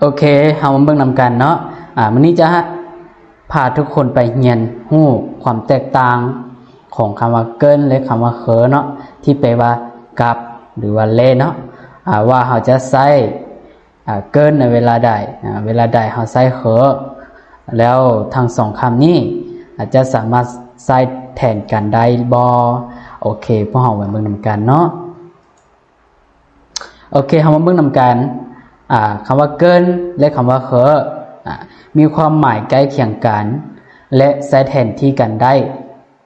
ໂອເຄ ເຮົາມາເບິ່ງນຳກັນເນາະ. ອາ ມື້ນີ້ຈະພາທຸກຄົນໄປຮຽນຮູ້ຄວາມແຕກຕ່າງຂອງຄຳວ່າ 跟 ແລະ ຄຳວ່າ 和 ເນາະ ທີ່ແປວ່າກັບ ຫຼືວ່າ ແລະ ເນາະ. ອາ ວ່າເຮົາຈະໃຊ້ ອາ 跟 ໃນເວລາໃດ ອາ ເວລາໃດເຮົາໃຊ້ 和 ແລ້ວທັງສອງຄຳນີ້ ອາ ຈະສາມາດໃຊ້ແທນກັນໄດ້ບໍ່? ໂອເຄ ພວກເຮົາມາເບິ່ງນຳກັນເນາະ. ໂອເຄ ເຮົາມາເບິ່ງນຳກັນ. ອາ ຄຳວ່າ 跟 ແລະ ຄຳວ່າ 和 ອາ ມີຄວາມໝາຍໃກ້ຄຽງກັນ ແລະ ໃຊ້ແທນທີ່ກັນໄດ້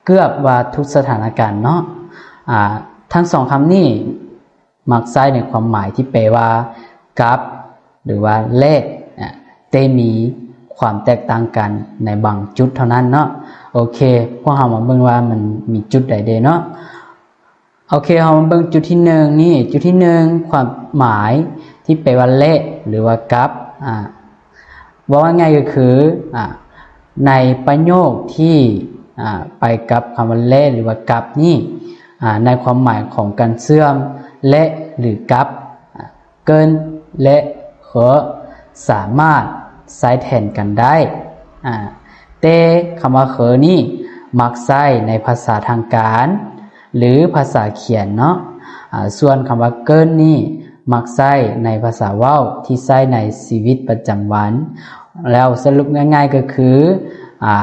ເກືອບວ່າທຸກສະຖານະການເນາະ. ອາ ທັງສອງຄຳນີ້ມັກໃຊ້ໃນຄວາມໝາຍທີ່ແປວ່າກັບ ຫຼືວ່າ ແລະ ອາ ແຕ່ມີຄວາມແຕກຕ່າງກັນໃນບາງຈຸດເທົ່ານັ້ນເນາະ. ໂອເຄ ພວກເຮົາມາເບິ່ງວ່າມັນມີຈຸດໃດເດເນາະ. ໂອເຄ ເຮົາມາເບິ່ງຈຸດທີໜຶ່ງນີ້. ຈຸດທີໜຶ່ງ ຄວາມໝາຍທີ່ແປວ່າ ແລະ ຫຼືວ່າກັບ ອາ ເວົ້າງ່າຍໆກໍຄື ອາ ໃນປະໂຫຍກທີ່ ອາ ໄປກັບຄຳວ່າ ແລະ ຫຼືວ່າກັບນີ້ ອາ ໃນຄວາມໝາຍຂອງການເຊື່ອມ ແລະ ຫຼື ກັບ ອາ 跟 ແລະ 和 ສາມາດໃຊ້ແທນກັນໄດ້. ອາ ແຕ່ຄຳວ່າ 和 ນີ້ມັກໃຊ້ໃນພາສາທາງການ ຫຼື ພາສາຂຽນເນາະ. ອາ ສ່ວນຄຳວ່າ 跟 ນີ້ມັກໃຊ້ໃນພາສາເວົ້າທີ່ໃຊ້ໃນຊີວິດປະຈຳວັນ. ແລ້ວສະຫຼຸບງ່າຍໆກໍຄື ອາ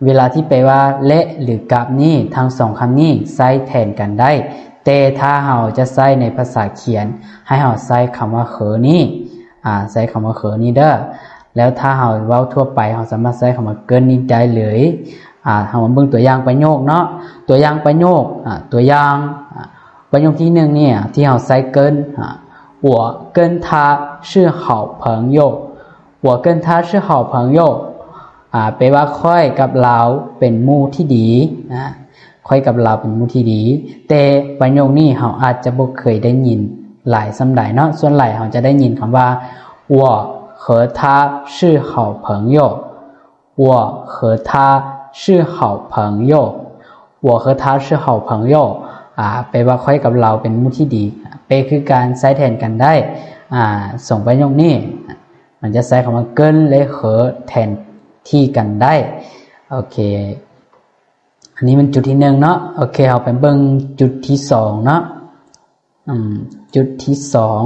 ເວລາທີ່ແປວ່າ ແລະ ຫຼື ກັບ ນີ້ ທັງສອງຄຳນີ້ໃຊ້ແທນກັນໄດ້, ແຕ່ຖ້າເຮົາຈະໃຊ້ໃນພາສາຂຽນ ໃຫ້ເຮົາໃຊ້ຄຳວ່າ 和 ນີ້ ອາ ໃຊ້ຄຳວ່າ 和 ນີ້ເດີ. ແລ້ວຖ້າເຮົາເວົ້າທົ່ວໄປ ເຮົາສາມາດໃຊ້ຄຳວ່າ 跟 ນີ້ໄດ້ເລີຍ. ອາ ເຮົາມາເບິ່ງຕົວຢ່າງປະໂຫຍກເນາະ. ຕົວຢ່າງປະໂຫຍກ ອາ ຕົວຢ່າງ ອາ ປະໂຫຍກທີໜຶ່ງນີ້ ທີ່ເຮົາໃຊ້ 跟 ອາ 我跟他是好朋友. 我跟他是好朋友 ອາ ແປວ່າຂ້ອຍກັບລາວເປັນໝູ່ທີ່ດີນະ, ຂ້ອຍກັບລາວເປັນໝູ່ທີ່ດີ. ແຕ່ປະໂຫຍກນີ້ເຮົາອາດຈະບໍ່ເຄີຍໄດ້ຍິນຫຼາຍສ່ຳໃດເນາະ. ສ່ວນຫຼາຍເຮົາຈະໄດ້ຍິນຄຳວ່າ 我和他是好朋友. 我和他是好朋友. 我和他是好朋友 ອາ ແປວ່າຂ້ອຍກັບລາວເປັນໝູ່ທີ່ດີ. ແປຄືການໃຊ້ແທນກັນໄດ້ ອາ ສອງປະໂຫຍກນີ້ ມັນຈະໃຊ້ຄຳວ່າ 跟 ແລະ 和 ແທນທີ່ກັນໄດ້. ໂອເຄ ອັນນີ້ແມ່ນຈຸດທີໜຶ່ງເນາະ. ໂອເຄ ເຮົາໄປເບິ່ງຈຸດທີສອງເນາະ. ອືມ ຈຸດທີສອງ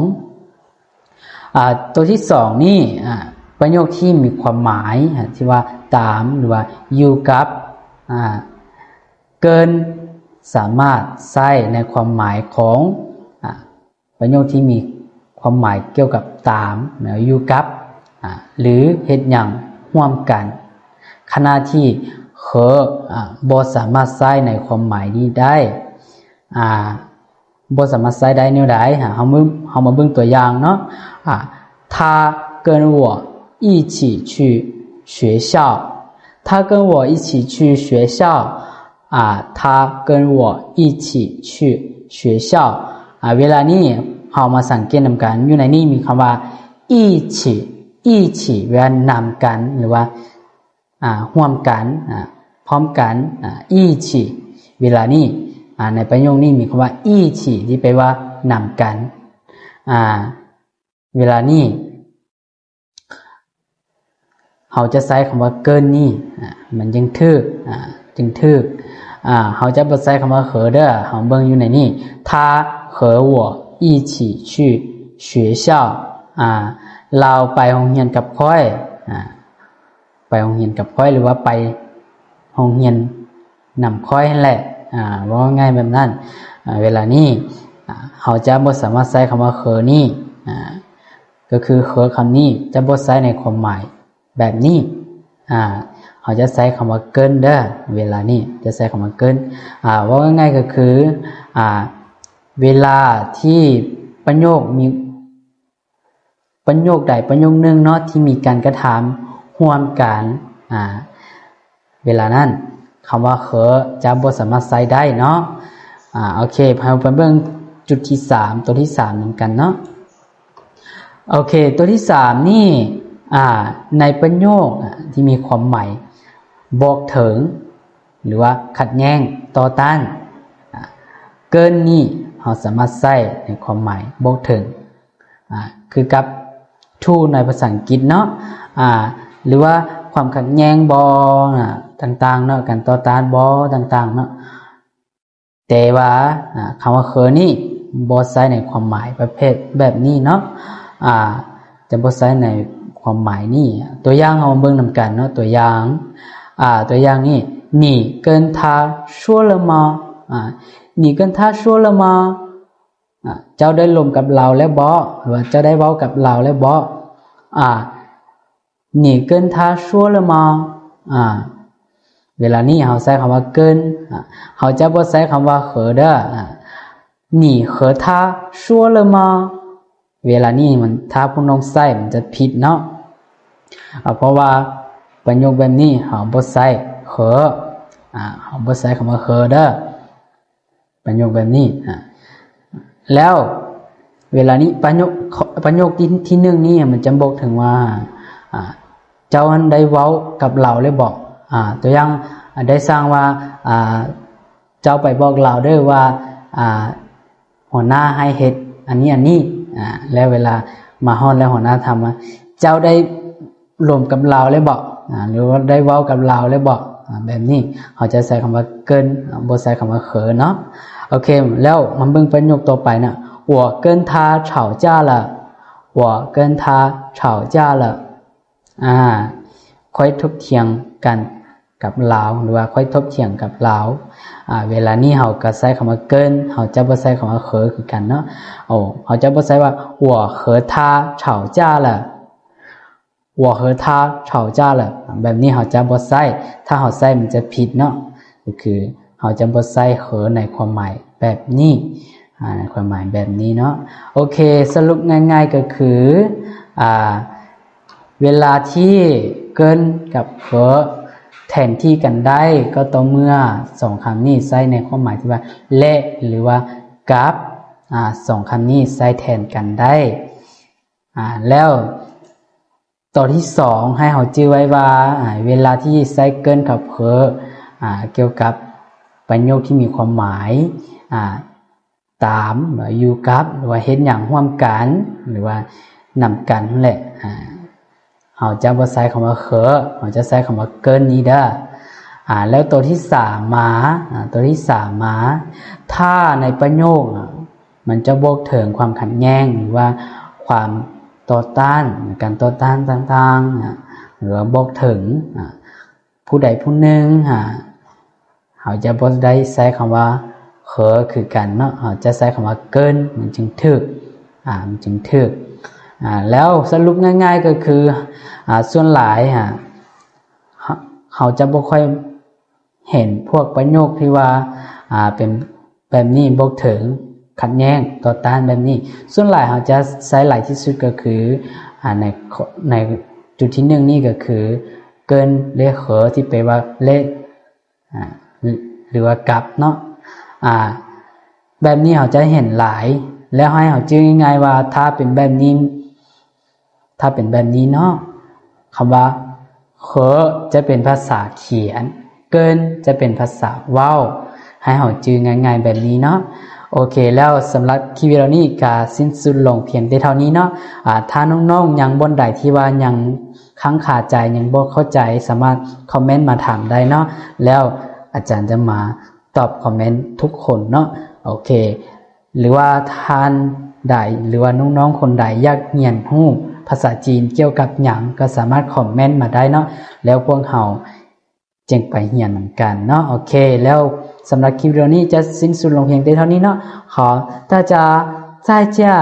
ອາ ຕົວທີສອງນີ້ ອາ ປະໂຫຍກທີ່ມີຄວາມໝາຍ ອາ ທີ່ວ່າຕາມ ຫຼືວ່າຢູ່ກັບ ອາ 跟 ສາມາດໃຊ້ໃນຄວາມໝາຍຂອງ ອາ ປະໂຫຍກທີ່ມີຄວາມໝາຍກ່ຽວກັບຕາມ ແມ່ນຢູ່ກັບ ອາ ຫຼື ເຮັດຫຍັງຮ່ວມກັນ, ຂະນະທີ່ 和 ອາ ບໍ່ສາມາດໃຊ້ໃນຄວາມໝາຍນີ້ໄດ້ ອາ ບໍ່ສາມາດໃຊ້ໄດ້ແນວໃດ? ເຮົາມາ ເຮົາມາເບິ່ງຕົວຢ່າງເນາະ. ອາ 他跟我一起去学校. 他跟我一起去学校. ອາ 他跟我一起去学校. ອາ ເວລານີ້ເຮົາມາສັງເກດນຳກັນ, ຢູ່ໃນນີ້ມີຄຳວ່າ 一起, 一起 ແປວ່ານຳກັນ ຫຼືວ່າ ອາ ຮ່ວມກັນ ອາ ພ້ອມກັນ ອາ 一起. ເວລານີ້ ອາ ໃນປະໂຫຍກນີ້ມີຄຳວ່າ 一起 ທີ່ແປວ່ານຳກັນ. ອາ ເວລານີ້ເຮົາຈະໃຊ້ຄຳວ່າ 跟 ນີ້ ອາ ມັນຈຶ່ງຖືກ ອາ ຈຶ່ງຖືກ. ອາ ເຮົາຈະບໍ່ໃຊ້ຄຳວ່າ 和 ເດີ. ເຮົາເບິ່ງຢູ່ໃນນີ້ 他和我一起去学校. ອາ ລາວໄປໂຮງຮຽນກັບຂ້ອຍ. ອາ ໄປໂຮງຮຽນກັບຂ້ອຍ ຫຼືວ່າໄປໂຮງຮຽນນຳຂ້ອຍຫັ້ນແຫຼະ ອາ ເວົ້າງ່າຍແບບນັ້ນ. ອາ ເວລານີ້ ອາ ເຮົາຈະບໍ່ສາມາດໃຊ້ຄຳວ່າ 和 ນີ້ ອາ ກໍຄື 和 ຄຳນີ້ຈະບໍ່ໃຊ້ໃນຄວາມໝາຍແບບນີ້. ອາ ເຮົາຈະໃຊ້ຄຳວ່າ 跟 ເດີ. ເວລານີ້ຈະໃຊ້ຄຳວ່າ 跟 ອາ ເວົ້າງ່າຍໆກໍຄື ອາ ເວລາທີ່ປະໂຫຍກມີ ປະໂຫຍກໃດປະໂຫຍກໜຶ່ງເນາະ ທີ່ມີການກະທຳຮ່ວມກັນ ອາ ເວລານັ້ນ ຄຳວ່າ 和 ຈະບໍ່ສາມາດໃຊ້ໄດ້ເນາະ. ອາ ໂອເຄ ເຮົາໄປເບິ່ງຈຸດທີສາມ ຕົວທີສາມນຳກັນເນາະ. ໂອເຄ ຕົວທີສາມນີ້ ອາ ໃນປະໂຫຍກ ອາ ທີ່ມີຄວາມໝາຍບອກເຖິງ ຫຼືວ່າຂັດແຍ້ງ ຕໍ່ຕ້ານ ອາ 跟 ນີ້ ເຮົາສາມາດໃຊ້ໃນຄວາມໝາຍບອກເຖິງ ອາ ຄືກັບ two ໃນພາສາອັງກິດເນາະ ອ່າ ຫຼືວ່າຄວາມຂັດແຍ່ງບໍ ອ່າ ຕ່າງໆເນາະ ການຕໍ່ຕ້ານບໍ ຕ່າງໆເນາະ. ແຕ່ວ່າ ອ່າ ຄຳວ່າເຄີນີ້ບໍ່ໃຊ້ໃນຄວາມໝາຍປະເພດແບບນີ້ເນາະ ອ່າ ຈະບໍ່ໃຊ້ໃນຄວາມໝາຍນີ້. ຕົວຢ່າງເຮົາມາເບິ່ງນຳກັນເນາະ ຕົວຢ່າງ ອ່າ ຕົວຢ່າງນີ້ 你跟他说了吗 ອ່າ 你跟他说了吗 ອ່າ ເຈົ້າໄດ້ລົມກັບລາວແລ້ວບໍ ຫຼືວ່າເຈົ້າໄດ້ເວົ້າກັບລາວແລ້ວບໍ ອ່າ 你跟他说了吗 ອ່າ ເວລານີ້ເຮົາໃຊ້ຄຳວ່າ 跟 ອ່າ ເຮົາຈະບໍ່ໃຊ້ຄຳວ່າ 和 ເດີ ອ່າ 你和他说了吗 ເວລານີ້ມັນ ຖ້າຜູ້ນ້ອງໃຊ້ມັນຈະຜິດເນາະ ອ່າ ເພາະວ່າປະໂຫຍກແບບນີ້ເຮົາບໍ່ໃຊ້ 和 ອ່າ ເຮົາບໍ່ໃຊ້ຄຳວ່າ 和 ເດີ ປະໂຫຍກແບບນີ້ ອ່າ ແລ້ວເວລານີ້ປະໂຫຍກ ປະໂຫຍກທີ ທີໜຶ່ງນີ້ມັນຈະບອກເຖິງວ່າ ອ່າ ເຈົ້າຫັ້ນໄດ້ເວົ້າກັບລາວແລ້ວບໍ ອ່າ ຕົວຢ່າງ ອ່າ ໄດ້ສ້າງວ່າ ອ່າ ເຈົ້າໄປບອກລາວເດີວ່າ ອ່າ ຫົວໜ້າໃຫ້ເຮັດອັນນີ້ ອັນນີ້ ອ່າ ແລ້ວເວລາມາຮອດແລ້ວຫົວໜ້າຖາມວ່າ ເຈົ້າໄດ້ລົມກັບລາວແລ້ວບໍ ອ່າ ຫຼືວ່າໄດ້ເວົ້າກັບລາວແລ້ວບໍ ອ່າ ແບບນີ້ເຮົາຈະໃຊ້ຄຳວ່າ 跟 ອ່າ ບໍ່ໃຊ້ຄຳວ່າ 和 ເນາະ. ໂອເຄ ແລ້ວມາເບິ່ງປະໂຫຍກຕໍ່ໄປນະ 我跟他吵架了 我跟他吵架了 ອ່າ ຂ້ອຍຖົກຖຽງກັນກັບລາວ ຫຼືວ່າຂ້ອຍຖົກຖຽງກັບລາວ ອ່າ ເວລານີ້ເຮົາກໍໃຊ້ຄຳວ່າ 跟 ເຮົາຈະບໍ່ໃຊ້ຄຳວ່າ 和 ຄືກັນເນາະ ໂອ້ ເຮົາຈະບໍ່ໃຊ້ວ່າ 我和他吵架了 我和他吵架了 ແບບນີ້ເຮົາຈະບໍ່ໃຊ້ ຖ້າເຮົາໃຊ້ມັນຈະຜິດເນາະ ກໍຄືເຮົາຈະບໍ່ໃຊ້ 和 ໃນຄວາມໝາຍແບບນີ້ ອ່າ ໃນຄວາມໝາຍແບບນີ້ເນາະ. ໂອເຄ ສະຫຼຸບງ່າຍໆກໍຄື ອ່າ ເວລາທີ່ 跟 ກັບ 和 ແທນທີ່ກັນໄດ້ ກໍຕໍ່ເມື່ອສອງຄຳນີ້ໃຊ້ໃນຄວາມໝາຍທີ່ວ່າ ແລະ ຫຼືວ່າ ກັບ ອ່າ ສອງຄຳນີ້ໃຊ້ແທນກັນໄດ້ ອ່າ ແລ້ວ ຕໍ່ທີສອງ ໃຫ້ເຮົາຈື່ໄວ້ວ່າ ອ່າ ເວລາທີ່ໃຊ້ 跟 ກັບ 和 ອ່າ ກ່ຽວກັບປະໂຫຍກທີ່ມີຄວາມໝາຍ ອ່າ ຕາມ ຫຼືວ່າຢູ່ກັບ ຫຼືວ່າເຮັດຫຍັງຮ່ວມກັນ ຫຼືວ່ານຳກັນຫັ້ນແຫຼະ ອ່າ ເຮົາຈະບໍ່ໃຊ້ຄຳວ່າ 和 ເຮົາຈະໃຊ້ຄຳວ່າ 跟 ນີ້ເດີ ອ່າ ແລ້ວໂຕທີສາມມາ ອ່າ ໂຕທີສາມມາ ຖ້າໃນປະໂຫຍກ ອ່າ ມັນຈະບອກເຖິງຄວາມຂັດແຍ່ງ ຫຼືວ່າຄວາມຕໍ່ຕ້ານ ການຕໍ່ຕ້ານຕ່າງໆ ອ່າ ຫຼືວ່າບອກເຖິງ ອ່າ ຜູ້ໃດຜູ້ໜຶ່ງ ອ່າ ເຮົາຈະບໍ່ໄດ້ໃຊ້ຄຳວ່າ 和 ຄືກັນເນາະ ເຮົາຈະໃຊ້ຄຳວ່າ 跟 ມັນຈຶ່ງຖືກ ອ່າ ມັນຈຶ່ງຖືກ ອ່າ ແລ້ວສະຫຼຸບງ່າຍໆກໍຄື ອ່າ ສ່ວນຫຼາຍ ອ່າ ເຮົາ ເຮົາຈະບໍ່ຄ່ອຍເຫັນພວກປະໂຫຍກທີ່ວ່າ ອ່າ ເປັນແບບນີ້ ບອກເຖິງຂັດແຍ່ງ ຕໍ່ຕ້ານແບບນີ້ ສ່ວນຫຼາຍເຮົາຈະໃຊ້ຫຼາຍທີ່ສຸດກໍຄື ອ່າ ໃນ ໃນຈຸດທີໜຶ່ງນີ້ກໍຄື 跟 ແລະ 和 ທີ່ແປວ່າ ແລະ ອ່າ ຫຼືວ່າກັບເນາະ ອ່າ ແບບນີ້ເຮົາຈະເຫັນຫຼາຍ ແລ້ວໃຫ້ເຮົາຈື່ງ່າຍໆວ່າ ຖ້າເປັນແບບນີ້ ຖ້າເປັນແບບນີ້ເນາະ ຄຳວ່າ 和 ຈະເປັນພາສາຂຽນ 跟 ຈະເປັນພາສາເວົ້າ ໃຫ້ເຮົາຈື່ງ່າຍໆແບບນີ້ເນາະ. ໂອເຄ ແລ້ວສຳລັບຄລິບວິດີໂອນີ້ກະສິ້ນສຸດລົງພຽງແຕ່ເທົ່ານີ້ເນາະ. ອ່າ ຖ້ານ້ອງໆຍັງບ່ອນໃດທີ່ວ່າຍັງ ຄ້າງຄາໃຈ ຍັງບໍ່ເຂົ້າໃຈ ສາມາດຄອມເມັນມາຖາມໄດ້ເນາະ ແລ້ວອາຈານຈະມາຕອບຄອມເມັນທຸກຄົນເນາະ. ໂອເຄ ຫຼືວ່າທ່ານໃດ ຫຼືວ່ານ້ອງໆຄົນໃດຢາກຮຽນຮູ້ພາສາຈີນກ່ຽວກັບຫຍັງ ກໍສາມາດຄອມເມັນມາໄດ້ເນາະ ແລ້ວພວກເຮົາຈຶ່ງໄປຮຽນນຳກັນເນາະ. ໂອເຄ ແລ້ວສຳລັບຄລິບວິດີໂອນີ້ຈະສິ້ນສຸດລົງພຽງແຕ່ເທົ່ານີ້ເນາະ. ຂໍ ຕາຈາ ຈາຍຈາ.